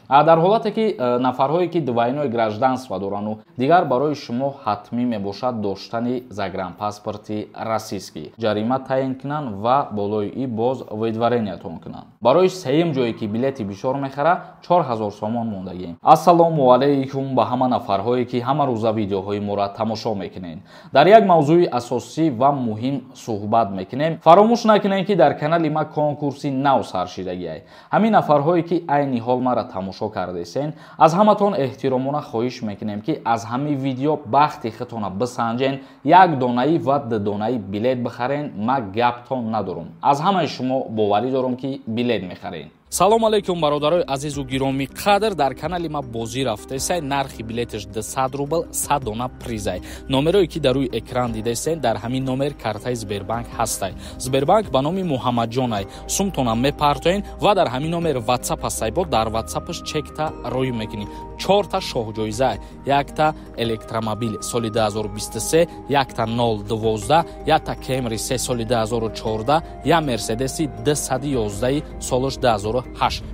Дар ҳолате ки нафарҳое ки двойное гражданство дорану, дигар барои шумо ҳатмӣ мебошад доштани загранпаспорти российский, ҷарима таъин кунанд ва болои и боз выдворениятон кунанд. Барои сеюм ҷое ки билети бисёр мехара, 4000 сомон мондагем. Ассалому алайкум ба ҳама нафарҳое ки ҳама рӯза видеоҳои моро тамошо мекунед. Дар як мавзӯи асосӣ ва муҳим суҳбат мекунем. Фаромӯш накунед, ки дар канали ма конкурси нав саршидагиай. Ҳамин нафарҳое ки айни ҳол мара тамошо кардесен, аз ҳаматон эҳтиромона хоҳиш мекунем, ки аз ҳамин видео бахти худтона бисанҷен, як донаӣ ва дудонаи билет бихарен. Ма гаптон надорум, аз ҳамаи шумо боварӣ дорум, ки билет мехарен. Салом алейкум, бародарои азизу гиромӣ қадр. Дар канали ма бозӣ рафтесай, нархи билеташ 200 рубл, 100 дона призай. Номерое ки дар рӯи экран дидесен, дар ҳамин номер картаи Сбербанк ҳастай, Сбербанк ба номи Муҳаммадҷонай. Сумтона мепартоен ва дар ҳамин номер Ватсап ҳастай, бо дар Ватсапаш чекта рӯй мекунӣ. Чорта шоҳҷоиза: якта электромобил соли 2023, якта 012, якта Кемри 3 соли 2014, я Мерседеси 211 солаш 2008.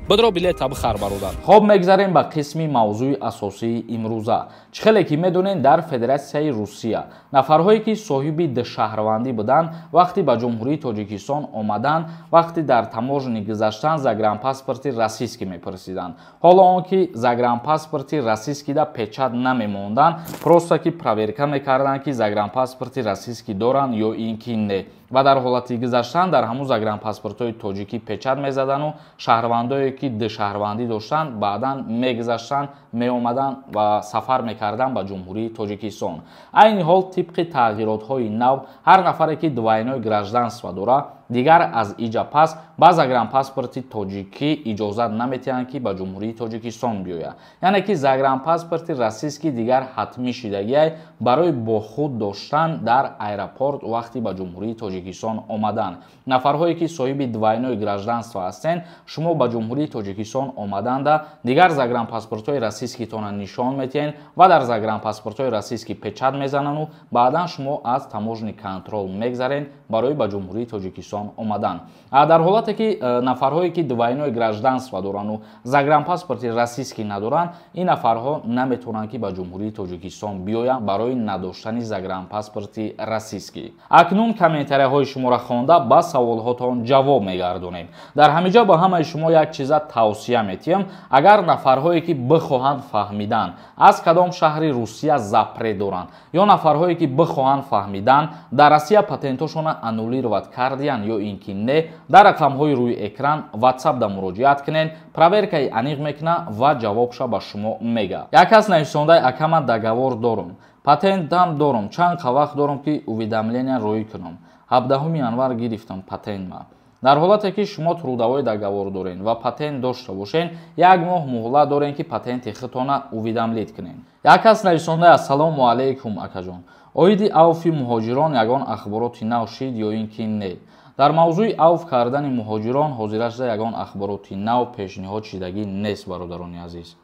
Бидро, билета бихар, бародар. Хоб, мегзарем ба қисми мавзӯи асосии имрӯза. Чӣ хеле ки медонед, дар Федератсияи Русия нафарҳое ки соҳиби душаҳрвандӣ буданд, вақте ба Ҷумҳурии Тоҷикистон омаданд, вақте дар таможни гузаштан, загранпаспорти российский мепурсиданд. Ҳоло он ки загранпаспорти российскийда печать намемонданд, просто ки проверка мекарданд, ки загранпаспорти российский доранд ё ин ки не. Ва дар ҳолати гузаштан дар ҳамун загранпаспортҳои тоҷикӣ печать мезадану шаҳрвандое ки душаҳрвандӣ доштанд, баъдан мегузаштанд, меомаданд ва сафар мекарданд ба Ҷумҳурии Тоҷикистон. Айни ҳол, тибқи тағйиротҳои нав, ҳар нафаре ки двойное гражданство дорад, дигар аз иҷа пас ба загранпаспорти тоҷикӣ иҷозат наметиҳанд, ки ба Ҷумҳурии Тоҷикистон биёяд. Яъне ки загранпаспорти российский дигар ҳатмӣ шидагиай барои бо худ доштан дар аэропорт вақти ба Ҷумҳурии Тоҷикистон омадан. Нафарҳое ки соҳиби двойное гражданство ҳастен, шумо ба Ҷумҳурии Тоҷикистон омаданда дигар загранпаспортҳои российскийтона нишон метиҳен ва дар загранпаспортҳои российский печать мезанану баъдан шумо аз таможенный контроль мегзарен барои ба Ҷумҳурии Тоҷикистон омадан. Дар ҳолате ки нафарҳое ки двойное гражданство дорану загранпаспорти российский надоранд, ин нафарҳо наметавонанд, ки ба Ҷумҳурии Тоҷикистон биёянд барои надоштани загранпаспорти российский. Акнун комментарияҳои шуморо хонда, ба саволҳотон ҷавоб мегардонем. Дар ҳамин ҷо ба ҳамаи шумо як чиза тавсия метиҳам: агар нафарҳое ки бихоҳанд фаҳмидан, аз кадом шаҳри Русия запрет доранд, ё нафарҳое ки бихоҳанд фаҳмидан, дар Россия патентошона аннулировать кардиянд ё ин ки не, дар рақамҳои рӯи экран Ватсапда муроҷиат кунед, проверкаи аниқ мекунад ва ҷавобша ба шумо мега. Як кас нависондаи: «Акама, договор дорум, патентам дорум, чанд қа вақт дорум, ки уведомления роӣ кунам? 17 январ гирифтам патентма». Дар ҳолате ки шумо трудовой договор доред ва патент дошта бошед, як моҳ муҳлат доред, ки патенти худтона уведомлить кунед. Як кас нависондаи: «Ассалому алайкум, акаҷон, оиди авфи муҳоҷирон ягон ахбороти нав шид ё ин ки не?» Дар мавзӯи авф кардани муҳоҷирон ҳозирашда ягон ахбороти нав пешниҳод шидагӣ нест, бародарони азиз.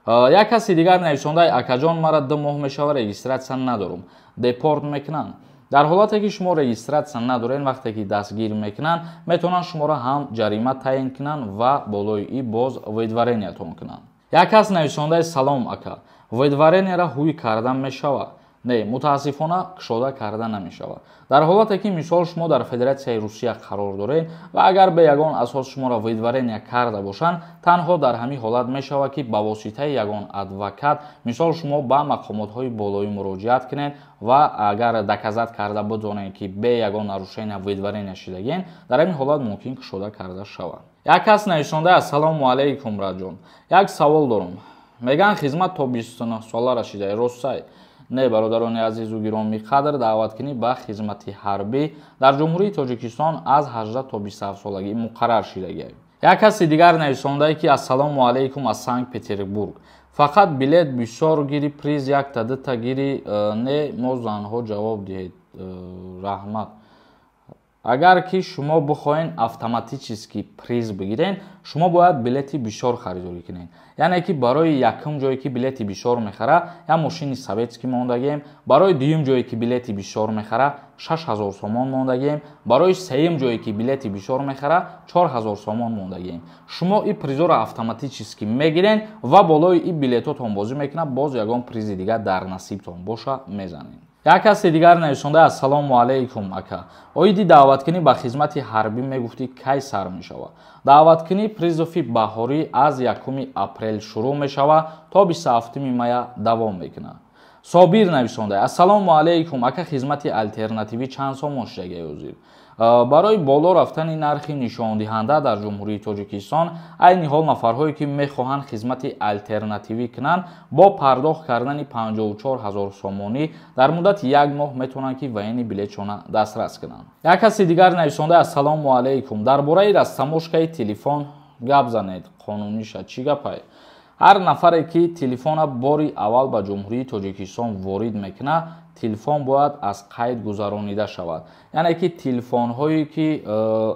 Як каси дигар нависондаи: «Акаҷон, мара 2 моҳ мешава, регистрация надорум, депорт мекунанд?» Дар ҳолате ки шумо регистрация надоред, вақте ки дастгир мекунанд, метавонанд шуморо ҳам ҷарима таъин кунанд ва болои и боз выдворениятон кунанд. Як кас нависондаи: «Салом, ака, выдворенияра ҳуй кардан мешавад?» Не, мутаассифона, кушода карда намешавад. Дар ҳолате ки, мисол, шумо дар Федератсияи Русия қарор доред ва агар бе ягон асос шуморо выдворения карда бошанд, танҳо дар ҳамин ҳолат мешавад, ки ба воситаи ягон адвокат, мисол, шумо ба мақомотҳои болоӣ муроҷиат кунед ва агар доказать карда бидонед, ки бе ягон нарушения выдворения шидагиен, дар ҳамин ҳолат мумкин кушода карда шавад. Як кас нависонда: «Ассалому алайкум, раҷон, як савол дорум. Мегӯянд, хизмат то 29 сола расида, ростай?» Не, бародарони азизу гиромӣ қадр, даъваткунӣ ба хизмати ҳарбӣ дар Ҷумҳурии Тоҷикистон аз 18 то 27 солагӣ муқаррар шидагиа. Як каси дигар нависондае, ки: «Ассалому алайкум, аз Санкт Петербург. Фақат билет бисёр гири, приз якта дута гири, не, мо занҳо ҷавоб диҳед, раҳмат». Агар ки шумо бихоҳед автоматически приз бигирен, шумо бояд билети бисёр харидорӣ кунед. Яъне ки барои якум ҷое ки билети бисёр мехара, як мошини советский мондагием, барои дуюм ҷое ки билети бисёр мехара, 6000 сомон мондагием, барои сеюм ҷое ки билети бисёр мехара, 4000 сомон мондагием. Шумо и призоро автоматически мегирен ва болои и билетотон бозӣ мекунад, боз ягон призи дигар дар насибтон боша, мезанед. Як каси дигар нависонда: «Ассалому алайкум, ака, оиди даъваткунӣ ба хизмати ҳарбӣ мегуфтӣ, кай сар мешавад?» Даъваткунӣ, призыв и баҳорӣ, аз 1 апрел шурӯъ мешавад, то 27 мая давом мекунад. Собир нависонда: «Ассалому алайкум, ака, хизмати алтернативӣ чанд сомон шудагиай ҳозир?» Барои боло рафтани нархи нишондиҳанда дар Ҷумҳурии Тоҷикистон, айни ҳол нафарҳое ки мехоҳанд хизмати алтернативӣ кунанд, бо пардохт кардани 54 ҳазор сомонӣ дар муддати як моҳ метавонанд ки военный билетшона дастрас кунанд. Як каси дигар нависонда: «Ассалому алайкум, дар бораи растаможка и телефон гап занед, қонуниша чӣ гапай?» Ҳар нафаре ки телефона бори аввал ба Ҷумҳурии Тоҷикистон ворид мекунад, телефон бояд аз қайд гузаронида шавад. Яъне ки телефонҳое ки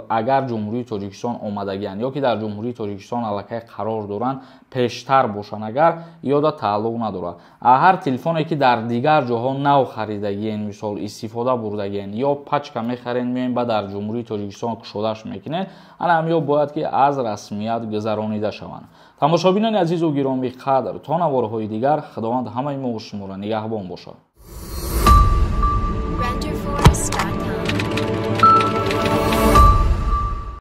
агар Ҷумҳурии Тоҷикистон омадагианд ё ки дар Ҷумҳурии Тоҷикистон аллакай қарор доранд, пештар бошанд, агар ёда тааллуқ надорад. Ҳар телефоне ки дар дигар ҷоҳо нав харидагиен, мисол, истифода бурдагиен ё пачка мехарен, меоен, ба дар Ҷумҳурии Тоҷикистон кушодаш мекунед, ана ҳамё бояд ки аз расмият гузаронида шаванд. Тамошобинони азизу гиромӣ қадр, то наворҳои дигар Худованд ҳамаи мо шуморо нигаҳбон бошад. Renderforest.ai.